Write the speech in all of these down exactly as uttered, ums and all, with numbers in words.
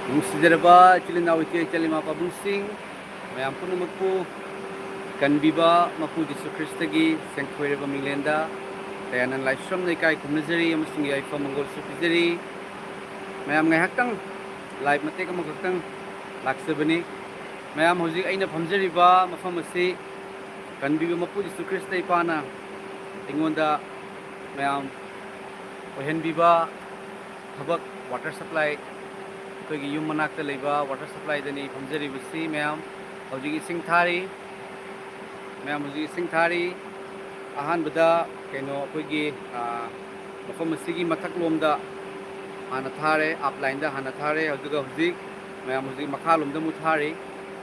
ꯅꯨꯡꯁꯤꯖꯔꯕ ꯏꯆꯤꯜ ꯏꯅꯥꯎ, ꯏꯆꯦ ꯏꯆꯜ, ꯏꯃꯥ ꯄꯥꯕꯨꯡꯁꯤꯡ, ꯃꯌꯥꯝ ꯄꯨꯝꯅꯃꯛꯄꯨ ꯀꯟꯕꯤꯕ ꯃꯄꯨ ꯖꯤꯁꯨ ꯈ꯭ꯔꯤꯁꯇꯒꯤ ꯁꯦꯡꯊꯣꯏꯔꯕ ꯃꯤꯡꯂꯦꯟꯗ ꯇꯌꯥꯅꯟ ꯂꯥꯏꯁ꯭ꯔꯝꯅ ꯏꯀꯥꯏ ꯈꯨꯝꯅꯖꯔꯤ ꯑꯃꯁꯨꯡ ꯌꯥꯏꯐ ꯃꯪꯒꯣꯜꯁꯨ ꯄꯤꯖꯔꯤ꯫ ꯃꯌꯥꯝ ꯉꯥꯏꯍꯥꯛꯇꯪ live ꯃꯇꯦꯛ ꯑꯃꯈꯛꯇꯪ ꯂꯥꯛꯆꯕꯅꯤ꯫ ꯃꯌꯥꯝ, ꯍꯧꯖꯤꯛ ꯑꯩꯅ ꯐꯝꯖꯔꯤꯕ ꯃꯐꯝ ꯑꯁꯤ ꯀꯟꯕꯤꯕ ꯃꯄꯨ ꯖꯤꯁꯨ ꯈ꯭ꯔꯤꯁꯇ ꯏꯄꯥꯅ ꯑꯩꯉꯣꯟꯗ ꯃꯌꯥꯝ ꯑꯣꯏꯍꯟꯕꯤꯕ ꯊꯕꯛ, water supply, ꯑꯩꯈꯣꯏꯒꯤ ꯌꯨꯝ ꯃꯅꯥꯛꯇ ꯂꯩꯕ water supplyꯗꯅꯤ ꯐꯝꯖꯔꯤꯕꯁꯤ꯫ ꯃꯌꯥꯝ ꯍꯧꯖꯤꯛ ꯏꯁꯤꯡ ꯊꯥꯔꯤ꯫ ꯃꯌꯥꯝ ꯍꯧꯖꯤꯛ ꯏꯁꯤꯡ ꯊꯥꯔꯤ꯫ ꯑꯍꯥꯟꯕꯗ ꯀꯩꯅꯣ ꯑꯩꯈꯣꯏꯒꯤ, ꯑ, ꯃꯐꯝ ꯑꯁꯤꯒꯤ ꯃꯊꯛꯂꯣꯝꯗ ꯍꯥꯟꯅ ꯊꯥꯔꯦ, uplineꯗ ꯍꯥꯟꯅ ꯊꯥꯔꯦ, ꯑꯗꯨꯒ ꯍꯧꯖꯤꯛ ꯃꯌꯥꯝ ꯍꯧꯖꯤꯛ ꯃꯈꯥꯂꯣꯝꯗ ꯑꯃꯨꯛ ꯊꯥꯔꯤ꯫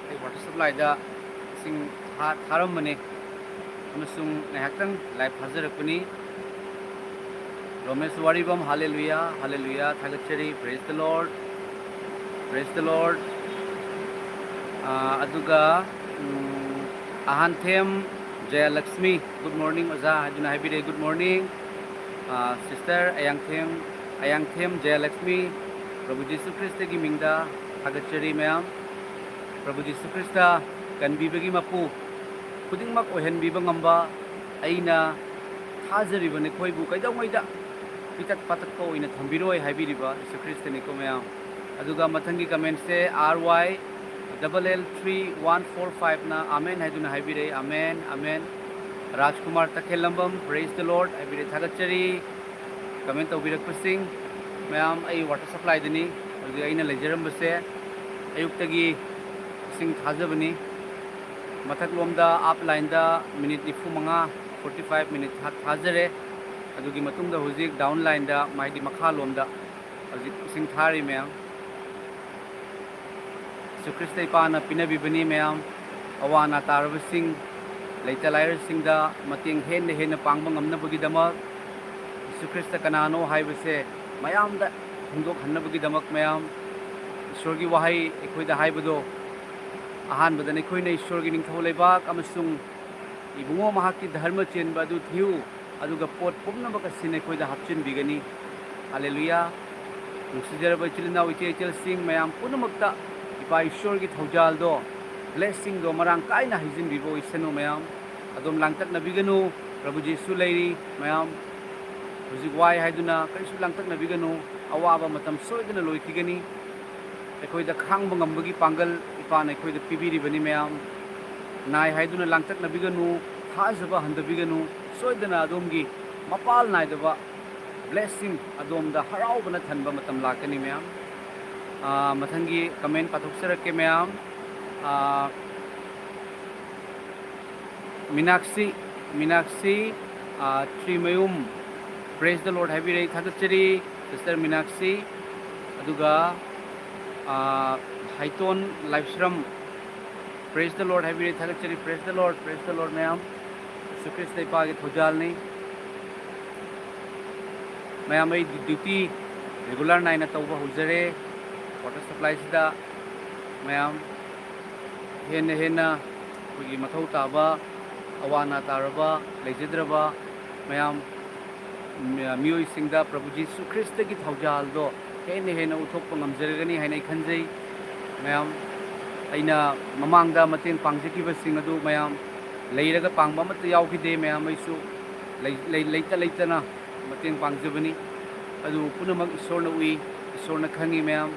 ꯑꯩ water supplyꯗ ꯏꯁꯤꯡ ꯊꯥ-, ꯊꯥꯔꯝꯕꯅꯦ ꯑꯃꯁꯨꯡ ꯉꯥꯏꯍꯥꯛꯇꯪ live ꯊꯥꯖꯔꯛꯄꯅꯤ꯫ ꯔꯣꯃꯦꯁ ꯋꯥꯔꯤꯕꯝ, ꯍꯥꯂꯦꯂꯨꯌꯥ, ꯍꯥꯂꯦꯂꯨꯌꯥ, ꯊꯥꯒꯠꯆꯔꯤ, praise the Lord, praise the Lord꯫ ꯑꯥ, ꯑꯗꯨꯒ, ꯎꯝ, ꯑꯍꯥꯟꯊꯦꯝ ꯖꯌꯂꯛꯁꯃꯤ, good morning ꯑꯣꯖꯥ ꯍꯥꯏꯗꯨꯅ ꯍꯥꯏꯕꯤꯔꯛꯑꯦ, good morning꯫ ꯑꯥ, sister ꯑꯌꯥꯡꯊꯦꯝ, ꯑꯌꯥꯡꯊꯦꯝ ꯖꯌꯂꯛꯁꯃꯤ, ꯄ꯭ꯔꯚꯨ ꯖꯤꯁꯨ ꯈ꯭ꯔꯤꯁꯇꯒꯤ ꯃꯤꯡꯗ ꯊꯥꯒꯠꯆꯔꯤ ꯃꯌꯥꯝ꯫ ꯄ꯭ꯔꯚꯨ ꯖꯤꯁꯨ ꯈ꯭ꯔꯤꯁꯇ ꯀꯟꯕꯤꯕꯒꯤ ꯃꯄꯨ, ꯈꯨꯗꯤꯡꯃꯛ ꯑꯣꯏꯍꯟꯕꯤꯕ ꯉꯝꯕ, ꯑꯩꯅ ꯊꯥꯖꯔꯤꯕ ꯅꯈꯣꯏꯕꯨ ꯀꯩꯗꯧꯉꯩꯗ ꯄꯤꯇꯠ ꯄꯥꯇꯠꯄ ꯑꯣꯏꯅ ꯊꯝꯕꯤꯔꯣꯏ ꯍꯥꯏꯕꯤꯔꯤꯕ ꯖꯤꯁꯨ ꯈ꯭ꯔꯤꯁꯇꯅꯤꯀꯣ ꯃꯌꯥꯝ꯫ ꯑꯗꯨꯒ ꯃꯊꯪꯒꯤ commentꯁꯦ R Y double L three one four fiveꯅ ꯑꯃꯦꯟ ꯍꯥꯏꯗꯨꯅ ꯍꯥꯏꯕꯤꯔꯛꯏ, amen, amen. Rajkumar Takhellambam, praise the Lord ꯍꯥꯏꯕꯤꯔꯛꯏ, ꯊꯥꯒꯠꯆꯔꯤ꯫ Comment ꯇꯧꯕꯤꯔꯛꯄꯁꯤꯡ ꯃꯌꯥꯝ, ꯑꯩ water supplyꯗꯅꯤ ꯍꯧꯖꯤꯛ ꯑꯩꯅ ꯂꯩꯖꯔꯝꯕꯁꯦ꯫ ꯑꯌꯨꯛꯇꯒꯤ ꯏꯁꯤꯡ ꯊꯥꯖꯕꯅꯤ꯫ ꯃꯊꯛꯂꯣꯝꯗ uplineꯗ minute ꯅꯤꯐꯨ ꯃꯉꯥ, forty five minute ꯊꯥ-, ꯊꯥꯖꯔꯦ꯫ ꯑꯗꯨꯒꯤ ꯃꯇꯨꯡꯗ ꯍꯧꯖꯤꯛ downlineꯗ, ꯍꯥꯏꯗꯤ ꯃꯈꯥꯂꯣꯝꯗ ꯍꯧꯖꯤꯛ ꯏꯁꯤꯡ ꯊꯥꯔꯤ ꯃꯌꯥꯝ꯫ ꯖꯤꯁꯨ ꯈ꯭ꯔꯤꯁꯇ ꯏꯄꯥꯅ ꯄꯤꯅꯕꯤꯕꯅꯤ ꯃꯌꯥꯝ꯫ ꯑꯋꯥ ꯑꯅꯥ ꯇꯥꯔꯕꯁꯤꯡ, ꯂꯩꯇ ꯂꯥꯏꯔꯁꯤꯡꯗ ꯃꯇꯦꯡ ꯍꯦꯟꯅ ꯍꯦꯟꯅ ꯄꯥꯡꯕ ꯉꯝꯅꯕꯒꯤꯗꯃꯛ, ꯖꯤꯁꯨ ꯈ꯭ꯔꯤꯁꯇ ꯀꯅꯥꯅꯣ ꯍꯥꯏꯕꯁꯦ ꯃꯌꯥꯝꯗ ꯐꯣꯡꯗꯣꯛꯍꯟꯅꯕꯒꯤꯗꯃꯛ ꯃꯌꯥꯝ꯫ ꯏꯁꯣꯔꯒꯤ ꯋꯥꯍꯩ ꯑꯩꯈꯣꯏꯗ ꯍꯥꯏꯕꯗꯣ, ꯑꯍꯥꯟꯕꯗ ꯅꯈꯣꯏꯅ ꯏꯁꯣꯔꯒꯤ ꯅꯤꯡꯊꯧ ꯂꯩꯕꯥꯛ ꯑꯃꯁꯨꯡ ꯏꯕꯨꯡꯉꯣ ꯃꯍꯥꯛꯀꯤ ꯙꯔꯃ ꯆꯦꯟꯕ ꯑꯗꯨ ꯊꯤꯌꯨ, ꯑꯗꯨꯒ ꯄꯣꯠ ꯄꯨꯝꯅꯃꯛ ꯑꯁꯤ ꯅꯈꯣꯏꯗ ꯍꯥꯞꯆꯤꯟꯕꯤꯒꯅꯤ꯫ ꯍꯥꯂꯦꯂꯨꯌꯥ꯫ ꯅꯨꯡꯁꯤꯖꯔꯕ ꯏꯆꯤꯜ ꯏꯅꯥꯎ ꯏꯆꯦ ꯏꯆꯜꯁꯤꯡ ꯃꯌꯥꯝ ꯄꯨꯝꯅꯃꯛꯇ ꯏꯄꯥ ꯏꯁꯣꯔꯒꯤ ꯊꯧꯖꯥꯜꯗꯣ, blessingꯗꯣ ꯃꯔꯥꯡ ꯀꯥꯏꯅ ꯍꯩꯖꯤꯟꯕꯤꯕ ꯑꯣꯏꯁꯅꯨ꯫ ꯃꯌꯥꯝ ꯑꯗꯣꯝ ꯂꯥꯡꯇꯛꯅꯕꯤꯒꯅꯨ꯫ ꯄ꯭ꯔꯚꯨ ꯖꯤꯁꯨ ꯂꯩꯔꯤ꯫ ꯃꯌꯥꯝ ꯍꯧꯖꯤꯛ ꯋꯥꯏ ꯍꯥꯏꯗꯨꯅ ꯀꯔꯤꯁꯨ ꯂꯥꯡꯇꯛꯅꯕꯤꯒꯅꯨ꯫ ꯑꯋꯥꯕ ꯃꯇꯝ ꯁꯣꯏꯗꯅ ꯂꯣꯏꯈꯤꯒꯅꯤ꯫ ꯑꯩꯈꯣꯏꯗ ꯈꯥꯡꯕ ꯉꯝꯕꯒꯤ ꯄꯥꯡꯒꯜ ꯏꯄꯥꯅ ꯑꯩꯈꯣꯏꯗ ꯄꯤꯕꯤꯔꯤꯕꯅꯤ꯫ ꯃꯌꯥꯝ ꯅꯥꯏ ꯍꯥꯏꯗꯨꯅ ꯂꯥꯡꯇꯛꯅꯕꯤꯒꯅꯨ꯫ ꯊꯥꯖꯕ ꯍꯟꯊꯕꯤꯒꯅꯨ꯫ ꯁꯣꯏꯗꯅ ꯑꯗꯣꯝꯒꯤ ꯃꯄꯥꯜ ꯅꯥꯏꯗꯕ blessing, ꯑꯗꯣꯝꯗ ꯍꯔꯥꯎꯕꯅ ꯊꯟꯕ ꯃꯇꯝ ꯂꯥꯛꯀꯅꯤ꯫ ꯃꯌꯥꯝ ꯑꯥ, ꯃꯊꯪꯒꯤ comment ꯄꯥꯊꯣꯛꯆꯔꯛꯀꯦ꯫ ꯃꯌꯥꯝ ꯑꯥ, ꯃꯤꯅꯥꯛꯁꯤ, ꯃꯤꯅꯥꯛꯁꯤ ꯑꯥ, ꯊ꯭ꯔꯤꯃꯌꯨꯝ, praise the Lord ꯍꯥꯏꯕꯤꯔꯛꯏ, ꯊꯥꯒꯠꯆꯔꯤ sister ꯃꯤꯅꯥꯛꯁꯤ꯫ ꯑꯗꯨꯒ ꯑꯥ, ꯍꯥꯏꯇꯣꯟ ꯂꯥꯏꯁ꯭ꯔꯝ, praise the Lord ꯍꯥꯏꯕꯤꯔꯛꯏ, ꯊꯥꯒꯠꯆꯔꯤ꯫ Praise the Lord, praise the Lord꯫ ꯃꯌꯥꯝ ꯖꯤꯁꯨ ꯈ꯭ꯔꯤꯁꯇ ꯏꯄꯥꯒꯤ ꯊꯧꯖꯥꯜꯅꯤ꯫ ꯃꯌꯥꯝ ꯑꯩ duty regular ꯅꯥꯏꯅ ꯇꯧꯕ ꯍꯧꯖꯔꯦ water supplyꯁꯤꯗ꯫ ꯃꯌꯥꯝ ꯍꯦꯟꯅ ꯍꯦꯟꯅ ꯑꯩꯈꯣꯏꯒꯤ ꯃꯊꯧ ꯇꯥꯕ, ꯑꯋꯥ ꯑꯅꯥ ꯇꯥꯔꯕ, ꯂꯩꯖꯗ꯭ꯔꯕ ꯃꯌꯥꯝ, ꯃꯤꯑꯣꯏꯁꯤꯡꯗ ꯄ꯭ꯔꯚꯨ ꯖꯤꯁꯨ ꯈ꯭ꯔꯤꯁꯇꯒꯤ ꯊꯧꯖꯥꯜꯗꯣ ꯍꯦꯟꯅ ꯍꯦꯟꯅ ꯎꯠꯊꯣꯛꯄ ꯉꯝꯖꯔꯒꯅꯤ ꯍꯥꯏꯅ ꯑꯩ ꯈꯟꯖꯩ꯫ ꯃꯌꯥꯝ, ꯑꯩꯅ ꯃꯃꯥꯡꯗ ꯃꯇꯦꯡ ꯄꯥꯡꯖꯈꯤꯕꯁꯤꯡ ꯑꯗꯨ ꯃꯌꯥꯝ ꯂꯩꯔꯒ ꯄꯥꯡꯕ ꯑꯃꯠꯇ ꯌꯥꯎꯈꯤꯗꯦ꯫ ꯃꯌꯥꯝ, ꯑꯩꯁꯨ ꯂꯩ-, ꯂꯩ-, ꯂꯩꯇ ꯂꯩꯇꯅ ꯃꯇꯦꯡ ꯄꯥꯡꯖꯕꯅꯤ꯫ ꯑꯗꯨꯕꯨ ꯄꯨꯝꯅꯃꯛ ꯏꯁꯣꯔꯅ ꯎꯏ, ꯏꯁꯣꯔꯅ ꯈꯪꯉꯤ꯫ ꯃꯌꯥꯝ,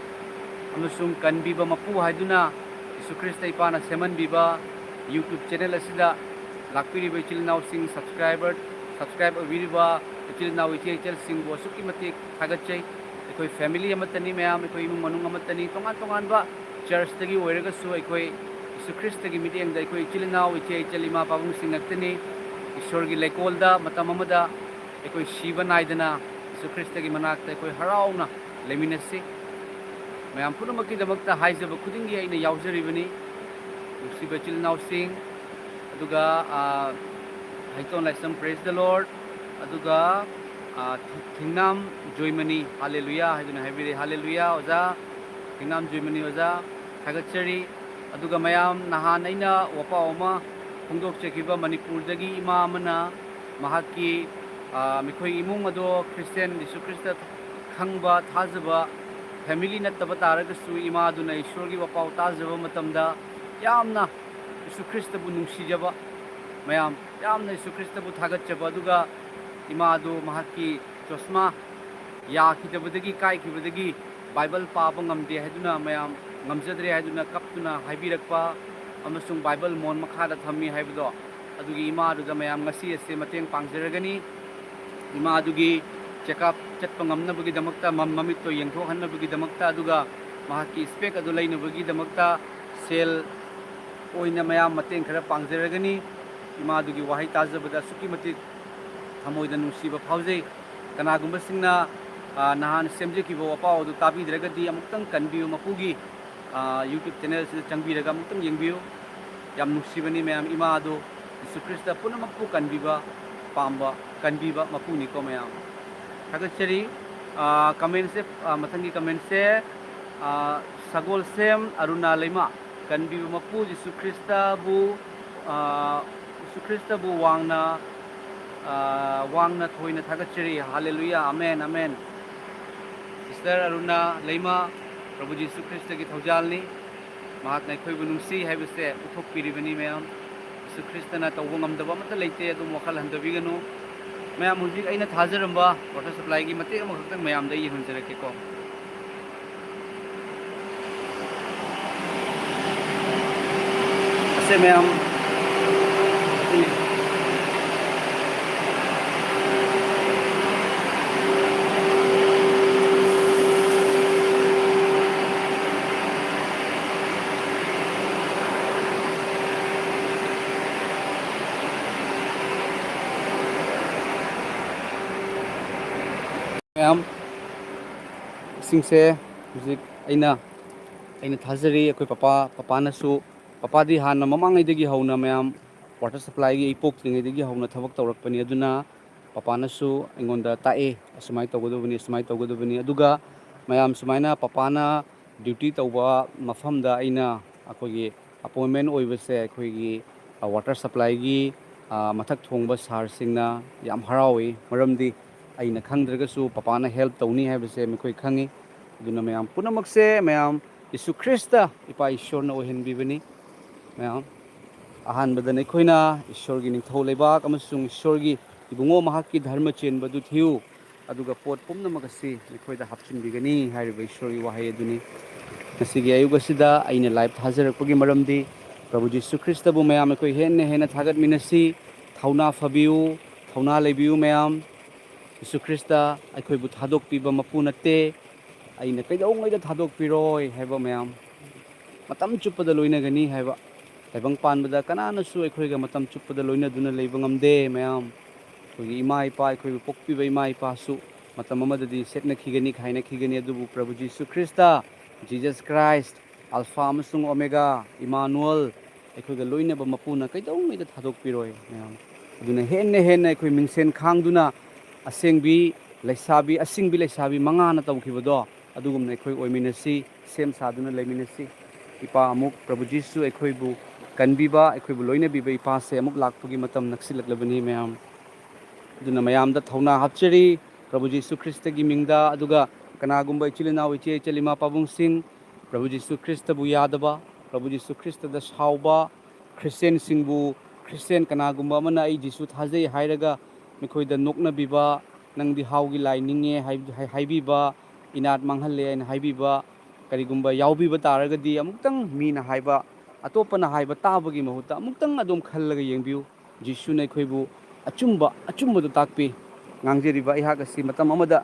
ꯑꯃꯁꯨꯡ ꯀꯟꯕꯤꯕ ꯃꯄꯨ ꯍꯥꯏꯗꯨꯅ ꯖꯤꯁꯨ ꯈ꯭ꯔꯤꯁꯇ ꯏꯄꯥꯅ ꯁꯦꯝꯍꯟꯕꯤꯕ YouTube channel ꯑꯁꯤꯗ ꯂꯥꯛꯄꯤꯔꯤꯕ ꯏꯆꯤꯜ ꯏꯅꯥꯎꯁꯤꯡ, subscriber, subscribe ꯑꯣꯏꯕꯤꯔꯤꯕ ꯏꯆꯤꯜ ꯏꯅꯥꯎ ꯏꯆꯦ ꯏꯆꯜꯁꯤꯡꯕꯨ ꯑꯁꯨꯛꯀꯤ ꯃꯇꯤꯛ ꯊꯥꯒꯠꯆꯩ꯫ ꯑꯩꯈꯣꯏ family ꯑꯃꯠꯇꯅꯤ ꯃꯌꯥꯝ, ꯑꯩꯈꯣꯏ ꯏꯃꯨꯡ ꯃꯅꯨꯡ ꯑꯃꯠꯇꯅꯤ꯫ ꯇꯣꯉꯥꯟ ꯇꯣꯉꯥꯟꯕ churchꯇꯒꯤ ꯑꯣꯏꯔꯒꯁꯨ ꯑꯩꯈꯣꯏ ꯖꯤꯁꯨ ꯈ꯭ꯔꯤꯁꯇꯒꯤ ꯃꯤꯠꯌꯦꯡꯗ ꯑꯩꯈꯣꯏ ꯏꯆꯤꯜ ꯏꯅꯥꯎ ꯏꯆꯦ ꯏꯆꯜ ꯏꯃꯥ ꯄꯥꯕꯨꯡꯁꯤꯡ ꯉꯥꯛꯇꯅꯤ꯫ ꯏꯁꯣꯔꯒꯤ ꯂꯩꯀꯣꯜꯗ ꯃꯇꯝ ꯑꯃꯗ ꯑꯩꯈꯣꯏ ꯁꯤꯕ ꯅꯥꯏꯗꯅ ꯖꯤꯁꯨ ꯈ꯭ꯔꯤꯁꯇꯒꯤ ꯃꯅꯥꯛꯇ ꯑꯩꯈꯣꯏ ꯍꯔꯥꯎꯅ ꯂꯩꯃꯤꯟꯅꯁꯤ꯫ ꯃꯌꯥꯝ ꯄꯨꯝꯅꯃꯛꯀꯤꯗꯃꯛꯇ ꯍꯥꯏꯖꯕ ꯈꯨꯗꯤꯡꯒꯤ ꯑꯩꯅ ꯌꯥꯎꯖꯔꯤꯕꯅꯤ꯫ ꯅꯨꯡꯁꯤꯕ ꯏꯆꯤꯜ ꯏꯅꯥꯎꯁꯤꯡ, ꯑꯗꯨꯒ, ꯑꯥ, ꯍꯩꯇꯣꯟ ꯂꯥꯏꯁ꯭ꯔꯝ, praise the Lord꯫ ꯑꯗꯨꯒ, ꯑꯥ, ꯊꯤꯡꯅꯥꯝ ꯖꯣꯏꯃꯅꯤ, ꯍꯥꯂꯦꯂꯨꯌꯥ ꯍꯥꯏꯗꯨꯅ ꯍꯥꯏꯕꯤꯔꯦ꯫ ꯍꯥꯂꯦꯂꯨꯌꯥ ꯑꯣꯖꯥ, ꯊꯤꯡꯅꯥꯝ ꯖꯣꯏꯃꯅꯤ ꯑꯣꯖꯥ, ꯊꯥꯒꯠꯆꯔꯤ꯫ ꯑꯗꯨꯒ ꯃꯌꯥꯝ, ꯅꯍꯥꯟ ꯑꯩꯅ ꯋꯥꯄꯥꯎ ꯑꯃ ꯐꯣꯡꯗꯣꯛꯆꯈꯤꯕ, ꯃꯅꯤꯄꯨꯔꯗꯒꯤ ꯏꯃꯥ ꯑꯃꯅ ꯃꯍꯥꯛꯀꯤ, ꯑꯥ, ꯃꯈꯣꯏ ꯏꯃꯨꯡ ꯑꯗꯣ ꯈ꯭ꯔꯤꯁꯇꯤꯌꯥꯟ, ꯖꯤꯁꯨ ꯈ꯭ꯔꯤꯁꯇ ꯈꯪꯕ, ꯊꯥꯖꯕ family ꯅꯠꯇꯕ ꯇꯥꯔꯒꯁꯨ, ꯏꯃꯥꯗꯨꯅ ꯏꯁꯣꯔꯒꯤ ꯋꯥꯄꯥꯎ ꯇꯥꯖꯕ ꯃꯇꯝꯗ ꯌꯥꯝꯅ ꯌꯤꯁꯨ ꯈ꯭ꯔꯤꯁꯇꯕꯨ ꯅꯨꯡꯁꯤꯖꯕ, ꯃꯌꯥꯝ ꯌꯥꯝꯅ ꯌꯤꯁꯨ ꯈ꯭ꯔꯤꯁꯇꯕꯨ ꯊꯥꯒꯠꯆꯕ, ꯑꯗꯨꯒ ꯏꯃꯥꯗꯨ ꯃꯍꯥꯛꯀꯤ ꯆꯣꯁꯃꯥ ꯌꯥꯈꯤꯗꯕꯗꯒꯤ, ꯀꯥꯏꯈꯤꯕꯗꯒꯤ ꯕꯥꯏꯕꯜ ꯄꯥꯕ ꯉꯝꯗꯦ ꯍꯥꯏꯗꯨꯅ, ꯃꯌꯥꯝ ꯉꯝꯖꯗ꯭ꯔꯦ ꯍꯥꯏꯗꯨꯅ ꯀꯞꯇꯨꯅ ꯍꯥꯏꯕꯤꯔꯛꯄ ꯑꯃꯁꯨꯡ ꯕꯥꯏꯕꯜ ꯃꯣꯟ ꯃꯈꯥꯗ ꯊꯝꯃꯤ ꯍꯥꯏꯕꯗꯣ, ꯑꯗꯨꯒꯤ ꯏꯃꯥꯗꯨꯗ ꯃꯌꯥꯝ ꯉꯁꯤ ꯑꯁꯦ ꯃꯇꯦꯡ ꯄꯥꯡꯖꯔꯒꯅꯤ꯫ ꯏꯃꯥꯗꯨꯒꯤ check up ꯆꯠꯄ ꯉꯝꯅꯕꯒꯤꯗꯃꯛꯇ, ꯃꯝ-, ꯃꯃꯤꯠꯇꯣ ꯌꯦꯡꯊꯣꯛꯍꯟꯅꯕꯒꯤꯗꯃꯛꯇ, ꯑꯗꯨꯒ ꯃꯍꯥꯛꯀꯤ spec ꯑꯗꯨ ꯂꯩꯅꯕꯒꯤꯗꯃꯛꯇ ꯁꯦꯜ ꯑꯣꯏꯅ ꯃꯌꯥꯝ ꯃꯇꯦꯡ ꯈꯔ ꯄꯥꯡꯖꯔꯒꯅꯤ꯫ ꯏꯃꯥꯗꯨꯒꯤ ꯋꯥꯍꯩ ꯇꯥꯖꯕꯗ ꯑꯁꯨꯛꯀꯤ ꯃꯇꯤꯛ ꯊꯃꯣꯏꯗ ꯅꯨꯡꯁꯤꯕ ꯐꯥꯎꯖꯩ꯫ ꯀꯅꯥꯒꯨꯝꯕꯁꯤꯡꯅ, ꯑ, ꯅꯍꯥꯟ ꯁꯦꯝꯖꯈꯤꯕ ꯋꯥꯄꯥꯎ ꯑꯗꯨ ꯇꯥꯕꯤꯗ꯭ꯔꯒꯗꯤ, ꯑꯃꯨꯛꯇꯪ ꯀꯟꯕꯤꯌꯨ꯫ ꯃꯄꯨꯒꯤ, ꯑ, YouTube channel ꯑꯁꯤꯗ ꯆꯪꯕꯤꯔꯒ ꯑꯃꯨꯛꯇꯪ ꯌꯦꯡꯕꯤꯌꯨ꯫ ꯌꯥꯝ ꯅꯨꯡꯁꯤꯕꯅꯤ ꯃꯌꯥꯝ, ꯏꯃꯥ ꯑꯗꯨ ꯌꯤꯁꯨ ꯈ꯭ꯔꯤꯁꯇ ꯄꯨꯝꯅꯃꯛꯄꯨ ꯀꯟꯕꯤꯕ ꯄꯥꯝꯕ, ꯀꯟꯕꯤꯕ ꯃꯄꯨꯅꯤꯀꯣ ꯃꯌꯥꯝ꯫ ꯊꯥꯒꯠꯆꯔꯤ꯫ ꯑ, comment ꯁꯦ, ꯑ, ꯃꯊꯪꯒꯤ comment ꯁꯦ, ꯑ, ꯁꯒꯣꯜꯁꯦꯝ ꯑꯔꯨꯅꯥ ꯂꯩꯃ, ꯀꯟꯕꯤꯕ ꯃꯄꯨ ꯖꯤꯁꯨ ꯈ꯭ꯔꯤꯁꯇꯕꯨ, ꯑ, ꯖꯤꯁꯨ ꯈ꯭ꯔꯤꯁꯇꯕꯨ ꯋꯥꯡꯅ, ꯑ, ꯋꯥꯡꯅ ꯊꯣꯏꯅ ꯊꯥꯒꯠꯆꯔꯤ꯫ ꯍꯥꯂꯦꯂꯨꯌꯥ, ꯑꯃꯦꯟ, ꯑꯃꯦꯟ꯫ Sister ꯑꯔꯨꯅꯥ ꯂꯩꯃ, ꯄ꯭ꯔꯚꯨ ꯖꯤꯁꯨ ꯈ꯭ꯔꯤꯁꯇꯒꯤ ꯊꯧꯖꯥꯜꯅꯤ꯫ ꯃꯍꯥꯛꯅ ꯑꯩꯈꯣꯏꯕꯨ ꯅꯨꯡꯁꯤ ꯍꯥꯏꯕꯁꯦ ꯎꯠꯊꯣꯛꯄꯤꯔꯤꯕꯅꯤ ꯃꯌꯥꯝ꯫ ꯖꯤꯁꯨ ꯈ꯭ꯔꯤꯁꯇꯅ ꯇꯧꯕ ꯉꯝꯗꯕ ꯑꯃꯠꯇ ꯂꯩꯇꯦ, ꯑꯗꯨꯝ ꯋꯥꯈꯜ ꯍꯟꯊꯕꯤꯒꯅꯨ꯫ ꯃꯌꯥꯝ, ꯍꯧꯖꯤꯛ ꯑꯩꯅ ꯊꯥꯖꯔꯝꯕ water supply ꯒꯤ ꯃꯇꯦꯛ ꯑꯃꯈꯛꯇꯪ ꯃꯌꯥꯝꯗ ꯑꯩ ꯌꯦꯡꯍꯟꯖꯔꯛꯀꯦꯀꯣ꯫ ꯑꯁꯦ ꯃꯌꯥꯝ, ꯃꯌꯥꯝ, ꯏꯁꯤꯡꯁꯦ ꯍꯧꯖꯤꯛ ꯑꯩꯅ, ꯑꯩꯅ ꯊꯥꯖꯔꯤ, ꯑꯩꯈꯣꯏ ꯄꯄꯥ, ꯄꯄꯥꯅꯁꯨ, ꯄꯄꯥꯗꯤ ꯍꯥꯟꯅ ꯃꯃꯥꯡꯉꯩꯗꯒꯤ ꯍꯧꯅ ꯃꯌꯥꯝ water supply ꯒꯤ ꯑꯩ ꯄꯣꯛꯇ꯭ꯔꯤꯉꯩꯗꯒꯤ ꯍꯧꯅ ꯊꯕꯛ ꯇꯧꯔꯛꯄꯅꯤ꯫ ꯑꯗꯨꯅ ꯄꯄꯥꯅꯁꯨ ꯑꯩꯉꯣꯟꯗ ꯇꯥꯛꯑꯦ, "ꯑꯁꯨꯃꯥꯏꯅ ꯇꯧꯒꯗꯕꯅꯤ, ꯑꯁꯨꯃꯥꯏꯅ ꯇꯧꯒꯗꯕꯅꯤ"꯫ ꯑꯗꯨꯒ ꯃꯌꯥꯝ, ꯁꯨꯃꯥꯏꯅ ꯄꯄꯥꯅ duty ꯇꯧꯕ ꯃꯐꯝꯗ ꯑꯩꯅ ꯑꯩꯈꯣꯏꯒꯤ appointment ꯑꯣꯏꯕꯁꯦ, ꯑꯩꯈꯣꯏꯒꯤ, ꯑ, water supply ꯒꯤ, ꯑ, ꯃꯊꯛ ꯊꯣꯡꯕ sir ꯁꯤꯡꯅ ꯌꯥꯝ ꯍꯔꯥꯎꯏ꯫ ꯃꯔꯝꯗꯤ ꯑꯩꯅ ꯈꯪꯗ꯭ꯔꯒꯁꯨ ꯄꯄꯥꯅ help ꯇꯧꯅꯤ ꯍꯥꯏꯕꯁꯦ ꯃꯈꯣꯏ ꯈꯪꯉꯤ꯫ ꯑꯗꯨꯅ ꯃꯌꯥꯝ ꯄꯨꯝꯅꯃꯛꯁꯦ ꯃꯌꯥꯝ ꯌꯤꯁꯨ ꯈ꯭ꯔꯤꯁꯇ ꯏꯄꯥ ꯏꯁꯣꯔꯅ ꯑꯣꯏꯍꯟꯕꯤꯕꯅꯤ꯫ ꯃꯌꯥꯝ ꯑꯍꯥꯟꯕꯗ ꯅꯈꯣꯏꯅ ꯏꯁꯣꯔꯒꯤ ꯅꯤꯡꯊꯧ ꯂꯩꯕꯥꯛ ꯑꯃꯁꯨꯡ ꯏꯁꯣꯔꯒꯤ ꯏꯕꯨꯡꯉꯣ ꯃꯍꯥꯛꯀꯤ ꯙꯔꯃ ꯆꯦꯟꯕꯗꯨ ꯊꯤꯌꯨ, ꯑꯗꯨꯒ ꯄꯣꯠ ꯄꯨꯝꯅꯃꯛ ꯑꯁꯤ ꯅꯈꯣꯏꯗ ꯍꯥꯞꯆꯤꯟꯕꯤꯒꯅꯤ ꯍꯥꯏꯔꯤꯕ ꯏꯁꯣꯔꯒꯤ ꯋꯥꯍꯩ ꯑꯗꯨꯅꯤ꯫ ꯉꯁꯤꯒꯤ ꯑꯌꯨꯛ ꯑꯁꯤꯗ ꯑꯩꯅ live ꯊꯥꯖꯔꯛꯄꯒꯤ ꯃꯔꯝꯗꯤ ꯄ꯭ꯔꯚꯨ ꯖꯤꯁꯨ ꯈ꯭ꯔꯤꯁꯇꯕꯨ ꯃꯌꯥꯝ ꯑꯩꯈꯣꯏ ꯍꯦꯟꯅ ꯍꯦꯟꯅ ꯊꯥꯒꯠꯃꯤꯟꯅꯁꯤ꯫ ꯊꯧꯅꯥ ꯐꯕꯤꯌꯨ, ꯊꯧꯅꯥ ꯂꯩꯕꯤꯌꯨ ꯃꯌꯥꯝ꯫ ꯖꯤꯁꯨ ꯈ꯭ꯔꯤꯁꯇ ꯑꯩꯈꯣꯏꯕꯨ ꯊꯥꯗꯣꯛꯄꯤꯕ ꯃꯄꯨ ꯅꯠꯇꯦ꯫ "ꯑꯩꯅ ꯀꯩꯗꯧꯉꯩꯗ ꯊꯥꯗꯣꯛꯄꯤꯔꯣꯏ" ꯍꯥꯏꯕ ꯃꯌꯥꯝ, "ꯃꯇꯝ ꯆꯨꯞꯄꯗ ꯂꯣꯏꯅꯒꯅꯤ" ꯍꯥꯏꯕ꯫ ꯇꯥꯏꯕꯪ ꯄꯥꯟꯕꯗ ꯀꯅꯥꯅꯁꯨ ꯑꯩꯈꯣꯏꯒ ꯃꯇꯝ ꯆꯨꯞꯄꯗ ꯂꯣꯏꯅꯗꯨꯅ ꯂꯩꯕ ꯉꯝꯗꯦ ꯃꯌꯥꯝ꯫ ꯑꯩꯈꯣꯏꯒꯤ ꯏꯃꯥ ꯏꯄꯥ, ꯑꯩꯈꯣꯏꯕꯨ ꯄꯣꯛꯄꯤꯕ ꯏꯃꯥ ꯏꯄꯥꯁꯨ ꯃꯇꯝ ꯑꯃꯗꯗꯤ ꯁꯦꯠꯅꯈꯤꯒꯅꯤ, ꯈꯥꯏꯅꯈꯤꯒꯅꯤ, ꯑꯗꯨꯕꯨ ꯄ꯭ꯔꯚꯨ Jesus Christ, Jesus Christ, Alpha ꯑꯃꯁꯨꯡ Omega, Emmanuel, ꯑꯩꯈꯣꯏꯒ ꯂꯣꯏꯅꯕ ꯃꯄꯨꯅ ꯀꯩꯗꯧꯉꯩꯗ ꯊꯥꯗꯣꯛꯄꯤꯔꯣꯏ ꯃꯌꯥꯝ꯫ ꯑꯗꯨꯅ ꯍꯦꯟꯅ ꯍꯦꯟꯅ ꯑꯩꯈꯣꯏ ꯃꯤꯡꯁꯦꯟ ꯈꯥꯡꯗꯨꯅ ꯑꯁꯦꯡꯕꯤ ꯂꯩꯁꯥꯕꯤ, ꯑꯁꯤꯡꯕꯤ ꯂꯩꯁꯥꯕꯤ ꯃꯉꯥꯅ ꯇꯧꯈꯤꯕꯗꯣ, ꯑꯗꯨꯒꯨꯝꯅ ꯑꯩꯈꯣꯏ ꯑꯣꯏꯃꯤꯟꯅꯁꯤ, ꯁꯦꯝ ꯁꯥꯗꯨꯅ ꯂꯩꯃꯤꯟꯅꯁꯤ꯫ ꯏꯄꯥ ꯑꯃꯨꯛ ꯄ꯭ꯔꯚꯨ ꯖꯤꯁꯨ ꯑꯩꯈꯣꯏꯕꯨ ꯀꯟꯕꯤꯕ, ꯑꯩꯈꯣꯏꯕꯨ ꯂꯣꯏꯅꯕꯤꯕ ꯏꯄꯥꯁꯦ ꯑꯃꯨꯛ ꯂꯥꯛꯄꯒꯤ ꯃꯇꯝ ꯅꯛꯁꯤꯜꯂꯛꯂꯕꯅꯤ ꯃꯌꯥꯝ꯫ ꯑꯗꯨꯅ ꯃꯌꯥꯝꯗ ꯊꯧꯅꯥ ꯍꯥꯞꯆꯔꯤ ꯄ꯭ꯔꯚꯨ ꯖꯤꯁꯨ ꯈ꯭ꯔꯤꯁꯇꯒꯤ ꯃꯤꯡꯗ꯫ ꯑꯗꯨꯒ ꯀꯅꯥꯒꯨꯝꯕ ꯏꯆꯤꯜ ꯏꯅꯥꯎ, ꯏꯆꯦ ꯏꯆꯜ, ꯏꯃꯥ ꯄꯥꯕꯨꯡꯁꯤꯡ, ꯄ꯭ꯔꯚꯨ ꯖꯤꯁꯨ ꯈ꯭ꯔꯤꯁꯇꯕꯨ ꯌꯥꯗꯕ, ꯄ꯭ꯔꯚꯨ ꯖꯤꯁꯨ ꯈ꯭ꯔꯤꯁꯇꯗ ꯁꯥꯎꯕ, ꯈ꯭ꯔꯤꯁꯇꯦꯟꯁꯤꯡꯕꯨ, ꯈ꯭ꯔꯤꯁꯇꯦꯟ ꯀꯅꯥꯒꯨꯝꯕ ꯑꯃꯅ "ꯑꯩ ꯖꯤꯁꯨ ꯊꯥꯖꯩ" ꯍꯥꯏꯔꯒ ꯃꯈꯣꯏꯗ ꯅꯣꯛꯅꯕꯤꯕ, "ꯅꯪꯗꯤ ꯍꯥꯎꯒꯤ ꯂꯥꯏ ꯅꯤꯡꯉꯦ" ꯍꯥꯏ-, ꯍꯥꯏ-, ꯍꯥꯏꯕꯤꯕ, "ꯏꯅꯥꯠ ꯃꯥꯡꯍꯜꯂꯦ" ꯍꯥꯏꯅ ꯍꯥꯏꯕꯤꯕ, ꯀꯔꯤꯒꯨꯝꯕ ꯌꯥꯎꯕꯤꯕ ꯇꯥꯔꯒꯗꯤ ꯑꯃꯨꯛꯇꯪ ꯃꯤꯅ ꯍꯥꯏꯕ, ꯑꯇꯣꯞꯄꯅ ꯍꯥꯏꯕ ꯇꯥꯕꯒꯤ ꯃꯍꯨꯠꯇ ꯑꯃꯨꯛꯇꯪ ꯑꯗꯨꯝ ꯈꯜꯂꯒ ꯌꯦꯡꯕꯤꯌꯨ꯫ ꯖꯤꯁꯨꯅ ꯑꯩꯈꯣꯏꯕꯨ ꯑꯆꯨꯝꯕ, ꯑꯆꯨꯝꯕꯗꯨ ꯇꯥꯛꯄꯤ꯫ ꯉꯥꯡꯖꯔꯤꯕ ꯑꯩꯍꯥꯛ ꯑꯁꯤ ꯃꯇꯝ ꯑꯃꯗ